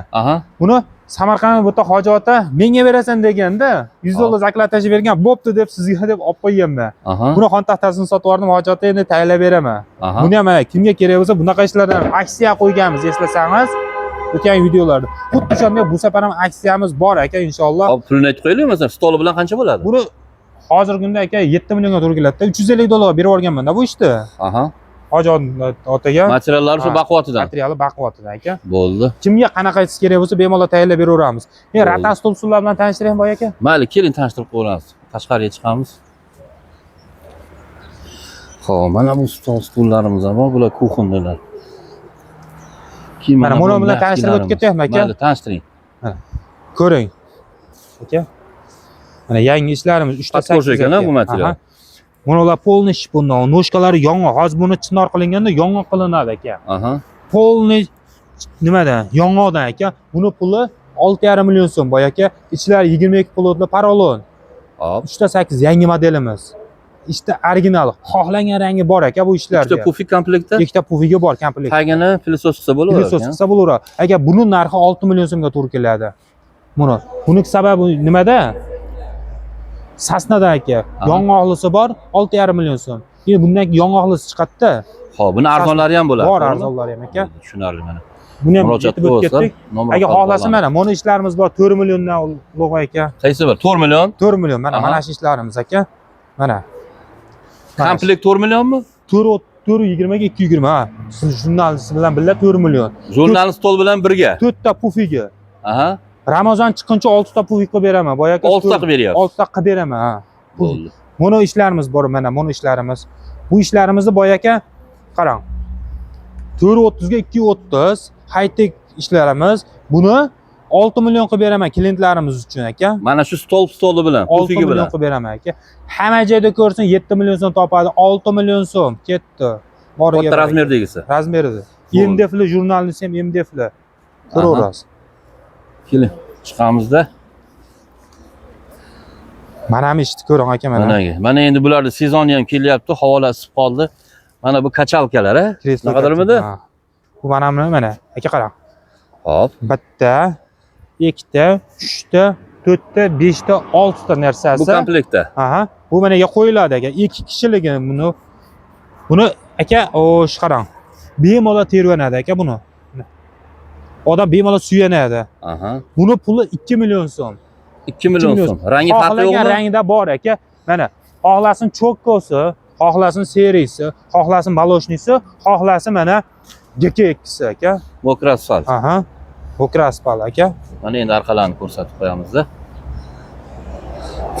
Buni Samarqand bu yerda hoji ota menga berasan deganda 100 dollar заклад tashlab bergan, bo'pti deb sizga deb olib qo'yganman. Buni xon taxtasini sotib yubordim, hoji ota endi tayyorlab beraman. Buni ham mana kimga kerak bo'lsa bunaqa ishlardan aksiya qo'yganmiz, eslasangiz o'tgan videolarda. Xuddi o'shanday bu safar ham aksiyamiz bor aka inshaalloh. Hop, pulini aytib qo'yaylik, masalan, stoli bilan qancha bo'ladi? Buni hozirgi kunda aka 7 millionga to'g'ri keladi. 350 dollarga berib yuborganman-da bu ishni. Hoji otaga. Materiallari shu baquvvatidan. Materiali baquvvatidan aka. Bo'ldi. Kimga qanaqasi kerak bo'lsa bemalol tayyorlab beraveramiz. Men Bo'ldi. ratan stol stullar bilan tanishtiraymi boy aka? Mayli, keling tanishtirib qo'yamiz. Tashqariga chiqamiz. Xo'p, mana bu stol stullarimiz ham bor, bular кухонный lar. Keyin Mana bu buni bilan tanishtirib o'tib мягкий larimiz. ketaymi aka? Mayli, tanishtiring. Ko'ring. Aka. Mana yangi ishlarimiz 3 ta Подкожа ekan, ha, bu material. Bunalar полный shpundan, ножка lari yong'oq. Hozir buni chinor qilinganda yong'oq qilinadi aka. Полный nimadan? Yong'oqdan aka. Buni puli 6,5 million so'm boy aka. Ichlari 22 плоть li porolon. Hop. 3 ta 8 yangi modelimiz. Ishda original, xohlagan rangi bor aka bu ishlarda. Ikkita pufik komplektda. Ikkita pufigi bor komplekt. Tagini пылесос qilsa bo'laveradi. Пылесос qilsa bo'laveradi. Aka, buni narxi 6 million so'mga to'g'ri keladi. Buni. Buni sababi nimada? Сосна da aka. Yong'oqlisi bor, 6,5 million so'm. Endi bundan keyin yong'oqlisi chiqadi-da. Xo'p, buni arzonlari ham bo'ladi. Bor to'g'rimi? arzonlari ham aka. Tushunarli mana. Buni ham Murojaat yetib o'tib qilsanglar, ketdik. nomer Aka, orqali xohlasa bog'lanadi. mana mana ishlarimiz bor 4 milliondan ulug' aka. Qaysi bir? 4 million. 4 million mana mana shu ishlarimiz aka. Mana. Komplekt 4 millionmi? 4 4.20 ga 2.20 ha. Siz jurnalist bilan birga 4 million. Jurnal stol bilan birga. 4 ta pufigi. Ramazon chiqquncha 6 ta pufik qilib beraman. Boya aka 6 ta qilib beryapsiz. 6 ta qilib beraman, ha. Bo'ldi. Mono ishlarimiz bor mana, mono ishlarimiz. Bu ishlarimizni boya aka qarang. 4.30 ga 2.30 high-tech ishlarimiz. Buni 6 million qilib beraman klientlarimiz uchun aka. Mana shu stol stoli bilan, 6 pufigi million bilan. qilib beraman aka. Hamma joyda ko'rsin 7 million so'm topadi. 6 million so'm ketdi. Boriga Katta baraka. размер dagisi. Размер ida. Bo'ldi. MDFli jurnalist ham MDFli. Ko'raverasiz. Keling, chiqamizda. Mana bu ishni ko'ring aka mana. Mana mana endi bularni sezoni ham kelyapti, havolar isib qoldi. Mana bu качалка lar, a? Kreslo Naqadarmidi? Ha. Bu mana buni mana aka qarang. Hop. Bitta, ikkita, uchta, to'rtta, beshta, oltita narsasi. Bu komplektda. Aha. Bu managa qo'yiladi aka. Ikki kishiligi buni. Buni aka, xo'sh qarang. Bemalol tervanadi aka buni. Odam bemalol suyanadi. Buni puli 2 million so'm. 2 million million so'm. Rangi farqi Xohlagan yo'qmi? rangida bor aka. Mana xohlasin чётко si, xohlasin серый si, xohlasin молочный si, xohlasin mana GK2si aka. Мокрый асфальт. Aha. Мокрый асфальт aka. Mana endi orqalarini ko'rsatib qo'yamizda.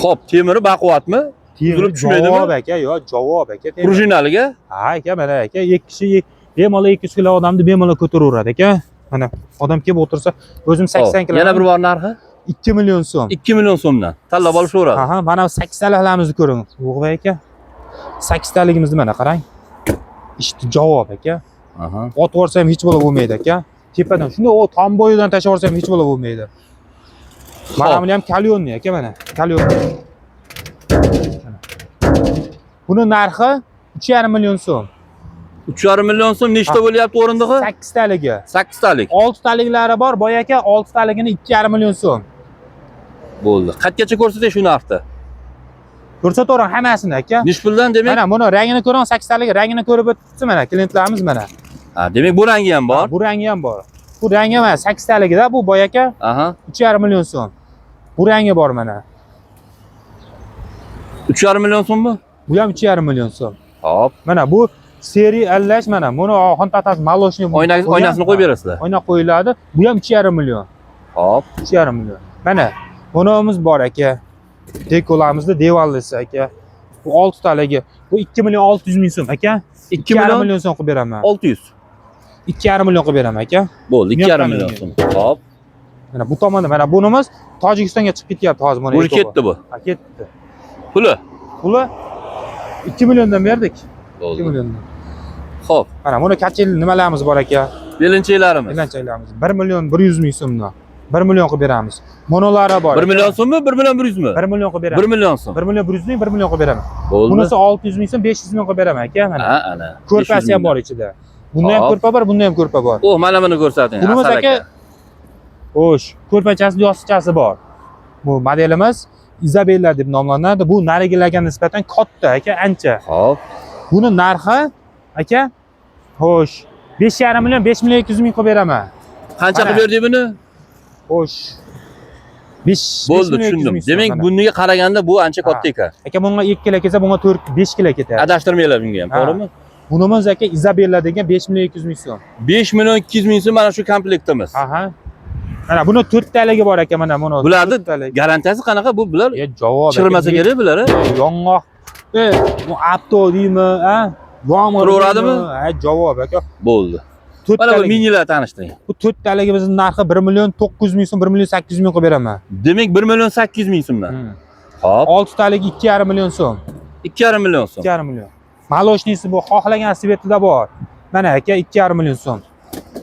Xo'p, temiri baquvvatmi? Uzilib tushmaydimi? Javob aka, yo'q, javob aka. Temir. Prujinaliga? Ha aka, mana aka, ikki kishi bemalol 200 kilo odamni bemalol ko'taraveradi aka. Mana odam kelib o'tirsa, o'zim 80 kilo. Yana bir bor narxi 2 million so'm. 2 million so'mdan. Tanlab olishaveradi. Aha, mana 8 taliklarimizni ko'ring. Ulug'bek aka. 8 taligimizni mana qarang. Ishni javob aka. Otib yuborsa ham hech bola bo'lmaydi aka. Tepadan shunday o tom bo'yidan tashlab yuborsa ham hech bola bo'lmaydi. Mana Xo'p. buni ham каленый aka mana. Каленый. Buni narxi 3,5 million so'm. 3,5 million so'm nechta bo'lyapti o'rindig'i? 8 taligi. 8 talik. 6 taliklari bor, boya aka, 6 taligini 2,5 million so'm. Bo'ldi. Qayergacha ko'rsatay shu narxni? Ko'rsatavering hammasini aka. Nech puldan demak? Mana buni rangini ko'ring, 8 taligi rangini ko'rib o'tibdi mana klientlarimiz mana. Ha, demak bu rangi ham bor. Bu rangi ham bor. Bu rangi mana 8 taligida bu boya aka 3,5 million so'm. Bu rangi bor mana. 3,5 million so'mmi? Bu ham 3,5 million so'm. Hop. Mana bu серый allash mana buni oxin tatasi молочный. Oynasini qo'yib berasizlar. Oyna qo'yiladi. Bu ham 3,5 million. Hop. 3,5 million. Mana bunimiz bor aka. Dekolarimizni devanlisi aka. Bu 6 taligi. Bu 2 million 600 ming so'm aka. 2 2,5 million million so'm qilib beraman. 600. 2,5 million qilib beraman aka. Bo'ldi, Buni ham 2,5 million million. so'm. Hop. Mana bu tomonda mana bunimiz Tojikistonga chiqib ketyapti hozir mana. Bu ekovi. ketdi bu. Ha, ketdi. Puli. Puli 2 milliondan berdik. 2 Bo'ldi. milliondan. Xo'p, Mana buni качель nimalarimiz bor aka? belinchaklarimiz. Belanchaklarimiz 1 million 100 ming so'mdan. 1 million qilib beramiz. Monolari bor. 1 million so'mmi, 1 million 100 mi? 1 million qilib beramiz. 1 million so'm. 1 million 100 ming, 1 million qilib beraman. Bo'ldi. Bunisi 600 ming so'm, 500 ming qilib beraman aka mana. Ha, ana. Ko'rpasi 500 ham bor mingdan. ichida. Bunda ham Hop. ko'rpa bor, bunda ham ko'rpa bor. Oh, mana buni ko'rsating. Bunimiz Asal aka xo'sh, ko'rpachasi, yostiqchasi bor. Bu modelimiz Izabella deb nomlanadi. Bu narigilarga nisbatan katta aka, ancha. Hop. Buni narxi aka xo'sh, 5,5 million, 5 million 200 ming qilib beraman. Qancha Mana. qilib berdik buni? Xo'sh. 5 Bo'ldi, tushundim. Demak, buniga qaraganda bu ancha katta ekan. Aka bunga 2 kilo kelsa, bunga 4 5 kilo ketadi. Adashtirmanglar bunga ham, Ha. to'g'rimi? Bunimiz aka Izabella degan 5 million 200 ming so'm. 5 million 200 ming so'm mana shu komplektimiz. Aha. Mana buni to'rttaligi bor aka, mana buni. Bularni to'rttalik. garantiyasi qanaqa? Bu bular Ya javob. aka. chirimasa kerak bular. Yong'oq Bu avto deymi, a? Yomg'ir Turaveradimi? deymi? Ha, javob aka. Bo'ldi. Mana bu To'rttalik. minilar tanishtiring. Bu to'rttaligimizning narxi 1 million 900 ming so'm, 1 million 800 ming qilib beraman. Demak, 1 million 800 ming so'mdan. Xo'p, Oltitaligi 2,5 million so'm. 2,5 million so'm. 2,5 million. Молочный si bu xohlagan цвет ida bor. Mana aka, 2,5 million so'm.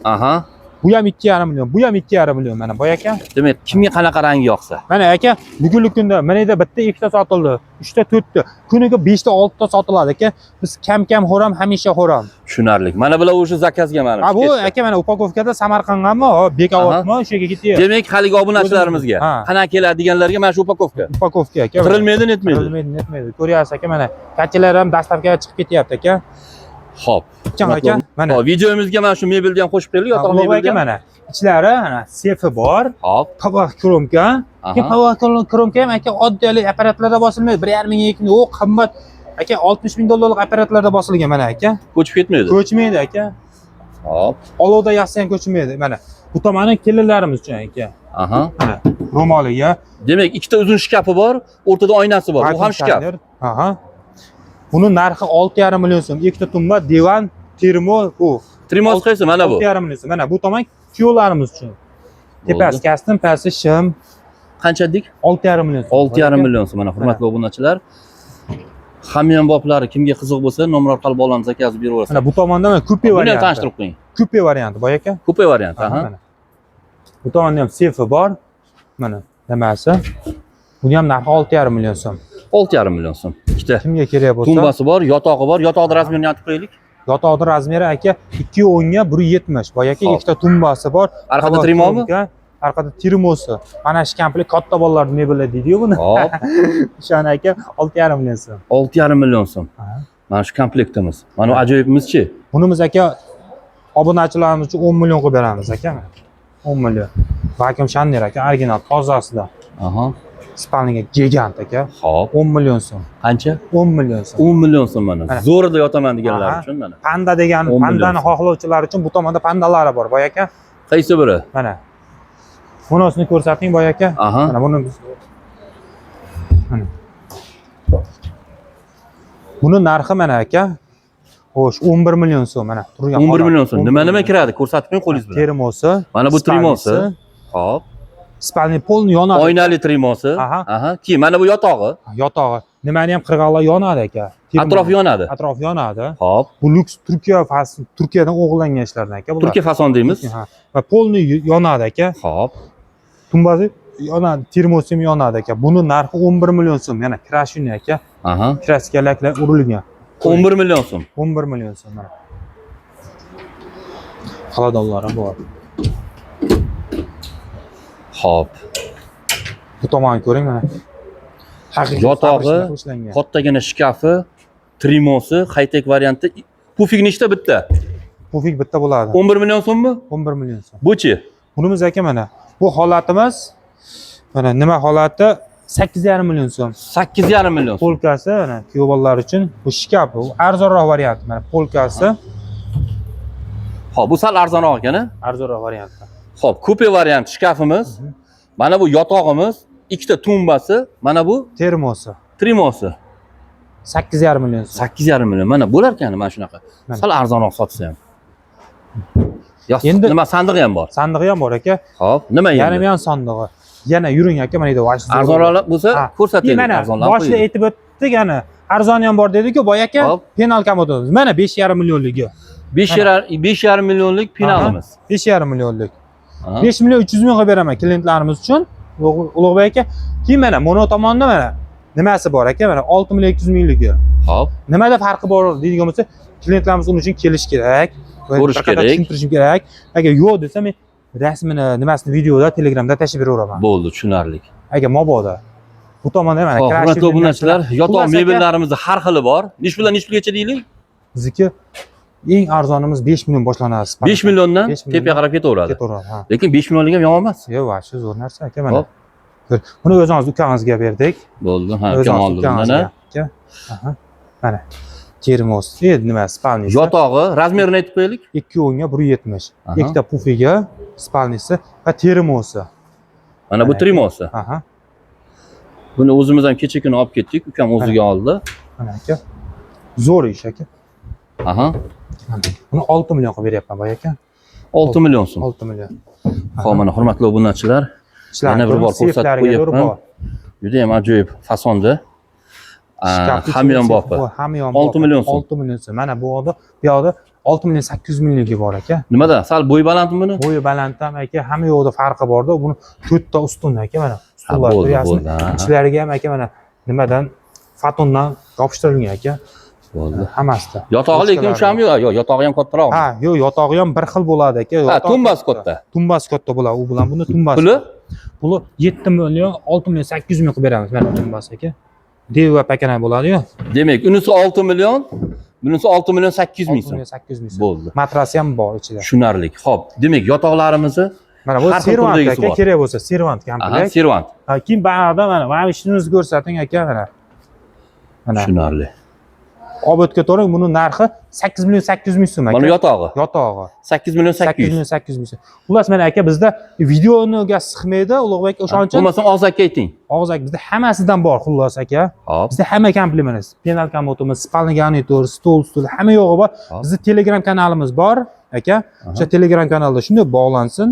Aha. Bu ham 2,5 million, bu ham 2,5 million mana boy aka. Demak, kimga qanaqa rang yoqsa. Mana aka, bugungi kunda mana yerda bitta, ikkita sotildi, uchta, to'rtta, kuniga 5 ta, 6 ta sotiladi aka. Biz kam-kam xo'ram, hamisha xo'ram. Tushunarli. Mana bular o'sha заказ ga mana. Ha, bu aka mana упаковка da Samarqandgami, ho, Bekobodmi, o'sha yerga ketyapti. Demak, haligi obunachilarimizga, Ha. qanaqa keladi deganlarga mana shu упаковка. Упаковка aka. Qirilmaydi, netmaydi. Qirilmaydi, netmaydi. Ko'ryapsiz aka, mana kachalar ham доставка ga chiqib ketyapti aka. Xo'p. Chan aka, mana. Xo'p, videomizga mana shu mebelni ham qo'shib qo'yaylik, yotoq Ulug'bek mebelni aka ham. mana. Ichlari mana sefi bor, Xo'p. tovoq кромка. Keyin Aha. tovoq кромка ham aka oddiy haligi apparatlarda bosilmaydi. 1,5 ming, 2 ming, o qimmat. Aka, 60 ming dollarlik apparatlarda bosilgan mana aka. Ko'chib ketmaydi. Ko'chmaydi aka. Xo'p. Olovda yaxshi ham ko'chmaydi. Mana bu tomoni kelinlarimiz uchun aka. Aha. Mana ro'moliga. Demak, ikkita uzun shkafi bor, o'rtada oynasi bor. Bu ham shkaf. Aha. Buni narxi 6,5 million so'm. Ikkita tumba, divan, termo, bu. Trimos qaysi? Mana bu. 6,5 million so'm. Mana bu tomon kuyovlarimiz uchun. Tepasi костюм, pasti shim. Qancha dedik? 6,5 million so'm. 6,5 million so'm. Mana, hurmatli obunachilar. Hamyonboplari kimga qiziq bo'lsa, nomer orqali bog'lanib заказ beraverasiz. Mana bu tomonda mana kupe Buni ham varianti. tanishtirib qo'ying. Kupe varianti boy aka. Kupe varianti, aha. Mana. Bu tomonda ham sefi bor. Mana nimasi? Buni ham narxi 6,5 million so'm. 6,5 million so'm. Ikkita Kimga kerak bo'lsa, tumbasi bor, yotog'i bor. Yotoqni размер ini aytib qo'yaylik. Yotoqning размер i aka 2.10 ga 1.70. Boy aka, Xo'p. ikkita tumbasi bor. Orqada Tovoq trimomi? кромка, orqada termosi. Mana shu komplekt katta bolalar mebeli deydi-yu buni. Hop, O'shani aka 6,5 million so'm. 6,5 million so'm. Aha. Mana shu komplektimiz. Mana bu ajoyibimizchi? Bunimiz aka obunachilarimiz uchun 10 million qilib beramiz aka. 10 million. Vakuum shanner aka, original tozasida. Aha. Спальня ga gigant aka. Xo'p. 10 million so'm. Qancha? 10 million so'm. 10 million so'm mana. Mana. Zo'rida yotaman deganlar Aha. uchun mana. Panda degan 10 million pandani so'm. xohlovchilar uchun bu tomonda pandalari bor, boy aka. Qaysi biri? Mana. Bunisini ko'rsating, boy aka. Aha. Mana buni biz. Mana. Buni narxi mana aka. Xo'sh, 11 million so'm mana turgan. 11 holat. million so'm. 11 Nima nima million. kiradi? Ko'rsatib qo'ying qo'lingiz bilan. Termosi. Mana bu trimosi. спальни si. Xo'p. Спальни полный yonadi. Oynali trimosi. Aha. Aha. Keyin mana bu yotog'i. Yotog'i. Nimani ham qirg'oqlar yonadi aka. Termos. Atrofi yonadi. Atrofi yonadi. Xo'p. Bu lyuks Turkiya fasl, Turkiyadan o'g'irlangan ishlardan aka bular. Turkiya fason deymiz. Ha. Va полный yonadi aka. Xo'p. Tumbasi yonadi, termosi ham yonadi aka. Buni narxi 11 million so'm. Yana крашеный aka. Aha. Краска laklar urilgan. 11 million so'm. 11 million so'm mana. Xonadonlari bor. Xo'p. Bu tomonni ko'ring mana. Haqiqiy Yotog'i, fabrikada ishlangan. Kattagina shkafi, trimosi, high-tech varianti. Pufik nechta bitta? Pufik bitta bo'ladi. 11 million so'mmi? 11 million so'm. Buchi? Bunimiz aka mana. Bu holatimiz mana nima holati? 8,5 million so'm. 8,5 million so'm. Полка si mana kuyov bolalar uchun bu shkaf, bu arzonroq varianti. Mana полка si Xo'p, bu sal arzonroq ekan, a? Arzonroq varianti. Xo'p, kupe variant shkafimiz. Mana bu yotog'imiz, ikkita tumbasi, mana bu Termosi trimosi. 8,5 million so'm. 8,5 million. Mana bo'lar ekan mana shunaqa. Mana. Sal arzonroq sotsa ham. Yostiq, Endi- nima sandig'i ham bor. Sandig'i ham bor aka. Xo'p, nima Yana endi? ham sandig'i. Yana yuring aka, mana yerda vash. Arzonroq bo'lsa Ha. ko'rsataylik, Mana arzonroq boshida qo'ying. aytib o'tdik, ana arzoni ham bor dedik-ku, boy aka. Hop. Penal komodimiz. Mana 5,5 millionligi. 5,5 millionlik penalimiz. 5,5 millionlik. Aha. 5 million 300 ming qilib beraman klientlarimiz uchun. Ulug'bek aka. Keyin mana mono tomonda mana nimasi bor aka? Mana 6 million 200 mingligi. Xo'p. Nimada farqi bor deydigan bo'lsa, klientlarimiz uning uchun kelish kerak. Ko'rish Bir qator kerak. tushuntirishim kerak. Agar yo'q desa, men rasmini, nimasini videoda, Telegramda tashlab beraveraman. Bo'ldi, tushunarli. Agar mabodo bu tomonda mana Xo'p, краша hurmatli obunachilar, yotoq Xullas aka- mebellarimizni har xili bor. Nech puldan nech pulgacha deylik? Bizniki eng arzonimiz 5 million boshlanadi. 5 milliondan 5 milliondan tepaga qarab ketaveradi. Ketaveradi, ha. Lekin 5 millionlik ham yomon emas. Yo'q, вообще zo'r narsa aka mana. Hop. Ko'r, buni o'zingiz ukangizga berdik. Bo'ldi, ha, ukam O'zingiz oldi bundan. ukangizga. Ha. Aka. Aha. Mana. Termos, nima, спальни si. Yotog'i, размер ini aytib qo'yaylik. 2.10 ga 1.70. Aha. Ikkita pufiga, спальни si va termosi. Mana bu Mana. trimosi. Aha. Buni o'zimiz ham kecha kuni olib ketdik, ukam o'ziga oldi. Mana aka. Zo'r ish aka. Aha. Mana. Buni 6 million qilib beryapman boy aka. 6 million so'm. 6 million. Xo'p, mana hurmatli obunachilar, Ishlarni yana bir bor ko'ring, ko'rsatib seyflariga to'g'ri qo'yapman. bor. Juda ham ajoyib fasonda. Shkafni ichida Hamyonbop. seyf bor, hamyonbop. 6 million so'm. 6 million so'm. Mana bu yoqda, bu yoqda 6 million 800 mingligi bor aka. Nimada? Sal bo'yi balandmi buni? Bo'yi baland ham aka, hamma yoqda farqi borda. Buni to'rtta ustun aka mana. Ustunlar bo'ldi, ko'ryapsizmi? bo'ldi, ha. Ichlariga ham aka mana nimadan fatondan yopishtirilgan aka. Bo'ldi. Hammasida. Yotog'i lekin o'shami yo'q? Yo'q, yotog'i ham kattaroq. Ha, yo'q, yotog'i ham bir xil bo'ladi aka. Ha, Yotog'i tumbasi katta. Tumbasi katta bo'ladi. U bilan buni tumbasi. Puli? Puli 7 million, 6 million 800 ming qilib beramiz. Mana tumbasi aka. Deva pakana bo'ladi-yu. Demak, unisi 6 million, bunisi 6 million 800 ming 6 so'm. million 800 ming so'm. Bo'ldi. Matrasi ham bor ichida. Tushunarli. Xo'p, demak, yotoqlarimizni Mana bu har xil servant turdagisi aka, bor. kerak bo'lsa servant aha, komplekt. servant. Ha, keyin bag'da mana ishimizni ko'rsating aka mana. Mana Tushunarli. obodga to'ring, buni narxi 8 million 800 ming so'm aka. Mana yotog'i Yotog'i. 8 million 8 800. million 800 ming so'm. Xullas mana aka bizda videoni sig'maydi, Ulug'bek o'shaning uchun Bo'lmasam og'zaki ayting. og'zaki bizda hammasidan bor xullas aka. Xo'p. Bizda hamma komplekt mana penal komodimiz, спальный garnitur, stol, stul hamma yo'g'i bor. Hop. Bizda Telegram kanalimiz bor aka. O'sha Telegram kanalda shunday bog'lansin.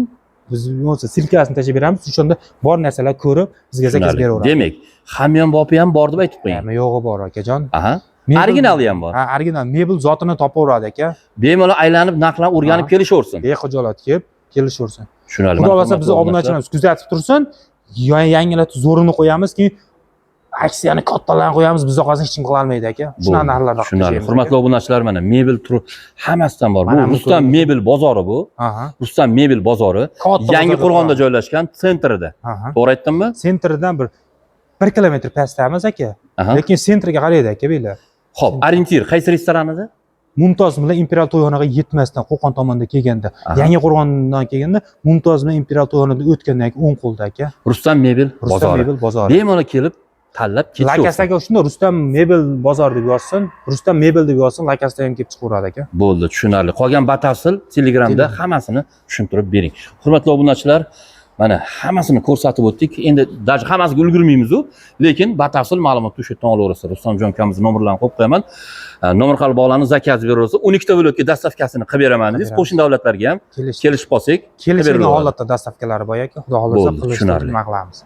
Biz bo'lsa ссылка sini tashlab beramiz. O'shanda bor narsalar ko'rib bizga заказ Tushunarli. beraveradi. Demak, hamyonbopi ham bor deb aytib qo'ying. Hamma yo'g'i bor akajon. Aha. Mebel- Originali ham bor. Ha, original mebel zotini topaveradi aka. Bemalol aylanib narxlarni o'rganib Ha. kelishaversin. Bexijolat kelib kelishaversin. Tushunarli. Xudo Mana xohlasa bizni hurmatli obunachilarimiz kuzatib tursin. Yangilatib zo'rini qo'yamiz, keyin aksiyani kattalarni qo'yamiz. Biz qolsa hech kim qila olmaydi aka. Shunaqa Bo'ldi. narxlarda qilib Tushunarli. tashlaymiz Hurmatli aka. obunachilar, mana mebel turi hammasidan bor. Bu Mana bu Rustam ko'rinadi. mebel bozori bu. Aha. Rustam mebel bozori Katta Yangi bozorda Qo'rg'onda turadi. joylashgan, центр ida. Aha. To'g'ri aytdimmi? Центр idan bir 1 kilometr pastdamiz aka. Aha. Lekin центр ga qaraydi aka bular. Xo'p, ориентир qaysi restoranida? Mumtoz bilan Imperial to'yxonaga yetmasdan Qo'qon tomonda kelganda, Aha. Yangi Qo'rg'ondan kelganda Mumtoz bilan Imperial to'yxonadan o'tgandan keyin o'ng qo'lda aka. Rustam mebel Rustam bozori. mebel bozori. Bemalol kelib tanlab ketishaversin. Lakasdagi shunda Rustam mebel bozori deb yozsin, Rustam mebel deb yozsin, Lakasda ham kelib chiqaveradi aka. Bo'ldi, tushunarli. Qolgan batafsil Telegramda Telegram. hammasini tushuntirib bering. Hurmatli obunachilar, mana hammasini ko'rsatib o'tdik. Endi даже hammasiga ulgurmaymiz-u, lekin batafsil ma'lumotni o'sha yerdan olaverasizlar. Rustamjon ukamizni nomerlarini qo'yib qo'yaman. Nomer orqali bog'lanib заказ beraverasiz. 12 ta viloyatga доставка sini qilib beraman deysiz. Beramiz. Qo'shni davlatlarga ham Kelish kelishib qolsak, kelishilgan beraveradi. holatda доставка lari bor aka. Xudo xohlasa Bo'ldi, qilishni tushunarli. nima qilamiz.